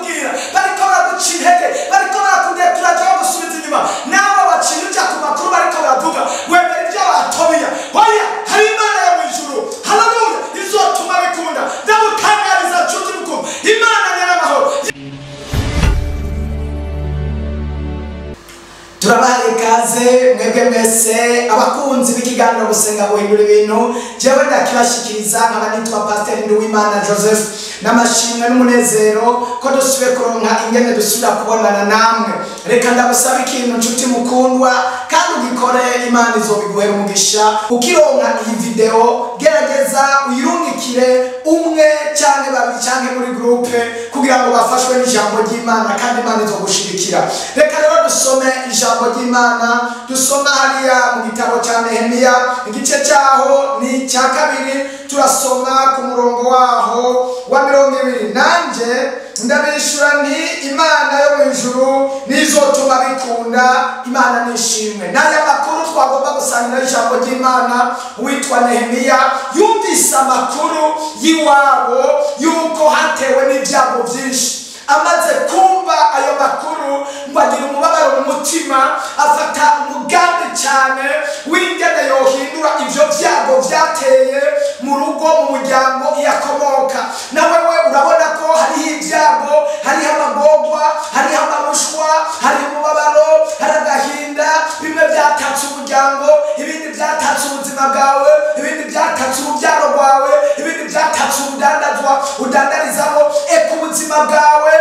barakubwira, bariko baraguca intege, bariko barakudekuraje bagusubiza inyuma, nawe waciye uja ku makuru bariko baravuga wemera ibyo batobiya. Oya, hari Imana yo mu ijuru, haleluya, izotuma bikunda. Ndagutangariza nshuti mukuru, Imana nyiramahoro. Turabahaye ikaze mwebwe mwese abakunzi b'ikiganiro Gusenga Guhindura Ibintu. Jewe ndakibashikiriza nkaba nitwa Pastor Nduwimana Joseph, n'amashimwe n'umunezero ko dusubiye kuronka ingene dusubira kubonana namwe. Reka ndagusaba ikintu nshuti mukundwa, kandi ugikore, Imana izobiguhera umugisha. Ukironka iyi video, gerageza uyirungikire umwe canke babiri canke muri groupe kugira ngo bafashwe n'ijambo ry'Imana, kandi Imana izogushigikira. Reka rero dusome ijambo ry'Imana, dusoma hariya mu gitabo cya Nehemiya, igice cyaho ni icya kabiri, turasoma ku murongo waho wa 20. Nanje ndabishura nti Imana yo mu ijuru nizotuma bikunda. Imana nishimwe. N'aya makuru twagomba gusangira ijambo ry'Imana. Witwa Nehemiya yumvise amakuru y'iwabo yuko hatewe n'ibyago byinshi. Amaze kumva ayo makuru ngo agira umubabaro mu mutima, afata umugambi cyane w'ingene yohindura ivyo vyago vyateye mu rugo, mu muryango iyakomoka. Nawe we urabona ko hariho ibyago, hariho amagorwa, hariho amarushwa, hariho umubabaro, hari agahinda. Bimwe byatatse umuryango, ibindi byatatse ubuzima bwawe, ibindi byatatse urubyaro rwawe, ibindi byatatse ubudandazwa udandarizamo. Eka ubuzima bwawe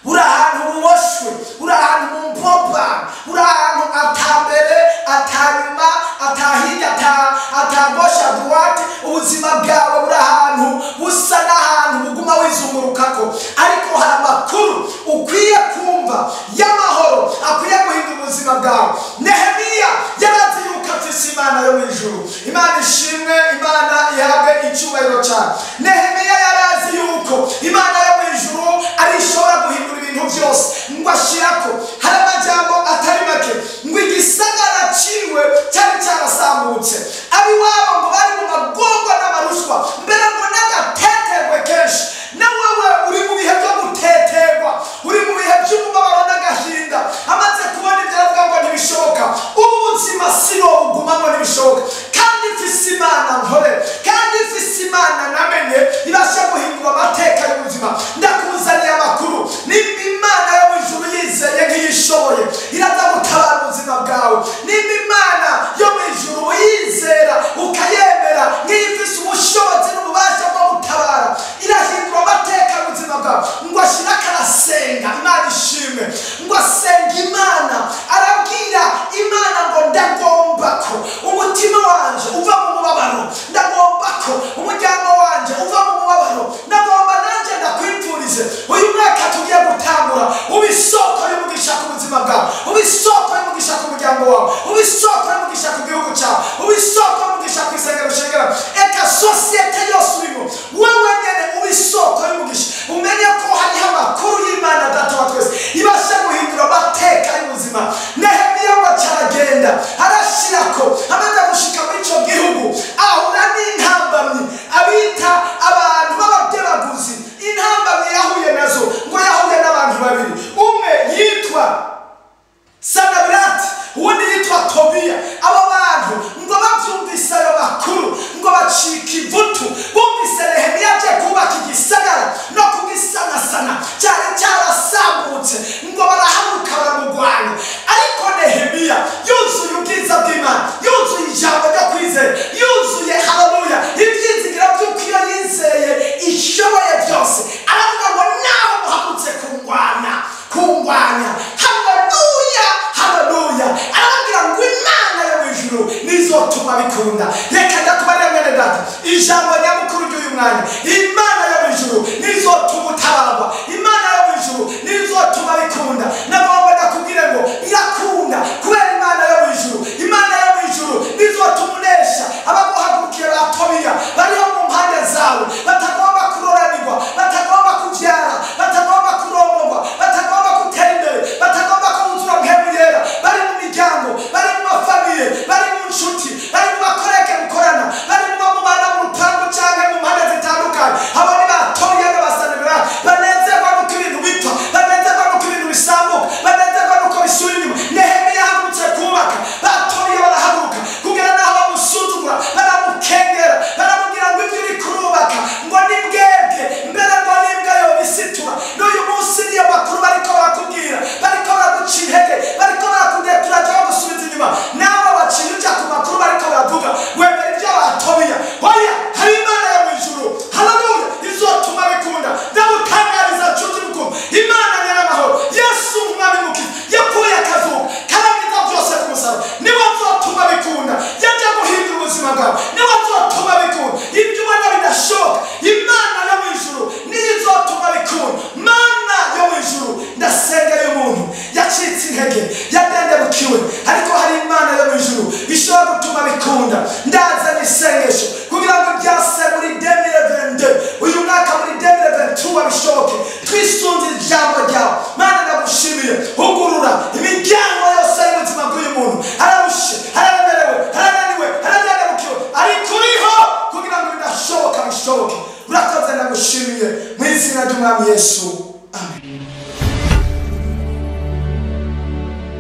uri ahantu buboshwe, uri ahantu mu mpopa, uri ahantu atambere, atanyuma, atahirya, atagosha droite. Ubuzima bwawe buri ahantu busa n'ahantu buguma wizungurukako. Ariko hari amakuru ukwiye kumva y'amahoro akwiye guhindura ubuzima bwawe. Nehemiya yarazi yuko afise Imana yo mu ijuru. Imana ishimwe, Imana ihabwe icyubahiro cyane. Nehemiya yarazi yuko Imana yo mu ijuru ari ishobora guhindura ibintu byose. Ngo ashirako hari amajambo atari make, ngo igisagara ciwe cyari cyarasambutse, abiwabo ngo bari mu magorwa n'amarushwa, mbere ngo n'agateterwe kenshi. Nawe we uri mu bihe byo guteterwa, uri mu bihe by'umubabaro n'agahinda. Amaze kubona ibyo aravuga ngo ntibishoboka, ubu buzima sinobugumamo, ntibishoboka. Kandi mfise Imana nkore, kandi mfise Imana namenye ibasha guhindura amateka y'ubuzima. Ndakuzaniye amakuru, nimba Imana yo mu ijuru yizeye nk'iyishoboye, iraza gutabara ubuzima bwawe. Nimba Imana yo mu ijuru uyizera ukayemera nk'iyifise ubushobozi n'ububasha bwo gutabara, irahindura amateka y'ubuzima bwawe. Ngo ashira akarasenga, Imana ishimwe. Ngo asenga Imana, arabwira Imana ngo ndagomba ko umutima wanje uva mu mubabaro, ndagomba ko umuryango wanje uva mu mubabaro, ndagomba nanje ndakwipfurize uyu mwaka tugiye gutangura uba isoko y'umugisha ku buzima bwawe, uba isoko y'umugisha ku muryango wawe, uba isoko y'umugisha ku gihugu cyawe, uba isoko y'umugisha ku isengero ushengera, eka sosiyete yose urimo, wewe nyene uba isoko y'umugisha. Umenye ko hariho amakuru y'Imana Data wa twese ibasha guhindura amateka y'ubuzima. Nehemiya ngo acaragenda arashirako, amaze gushika muri ico gihugu ahura n'intambamyi abita abantu b'abadebaguzi. Intambamyi yahuye nazo, ngo yahuye n'abantu babiri, umwe yitwa Sanabirati, uwundi yitwa Tobiya. Abo bantu ngo bavyumvise ayo makuru ngo bacika ivutu. Bumvise Nehemiya aje kubaka igisagara no kugisanasana cyari cyarasambutse, ngo barahaguruka baramugwanya. Ariko Nehemiya yuzuye ubwiza bw'Imana, yuzuye ijambo ryo kwizera, yuzuye haleluya ibyizigiro by'uko iyo yizeye ishoboye byose. Aravuga ngo naho muhagurutse kungwana, kungwanya, haleluya, haleluya. Arababwira ngo Imana yo mu ijuru nizotuma bikunda. Reka ndakubarira mwene data, ijambo nyamukuru ry'uyu mwanya, Imana yo mu ijuru nizotuma utabarwa, Imana yo mu ijuru nizotuma bikunda. Nagomba ndakubwire ngo irakunda kubera Imana yo mu ijuru. Imana yo mu ijuru nizotuma unesha abaguhagurukiye ba Tobiya bariho mu mpande zawe, batagomba kuroranirwa, batagomba kubyara, batagomba kurongorwa, batagomba gutera imbere, batagomba kuzura mpemu yera, bari mu miryango, bari mu mafamiye, bari mu nshuti, bari mu bakoreke mukorana, bari mu bamubana mu rupangu cyangwa mu mpande zitandukanye. Turabigushimiye mu izina ry'Umwami Yesu, amen.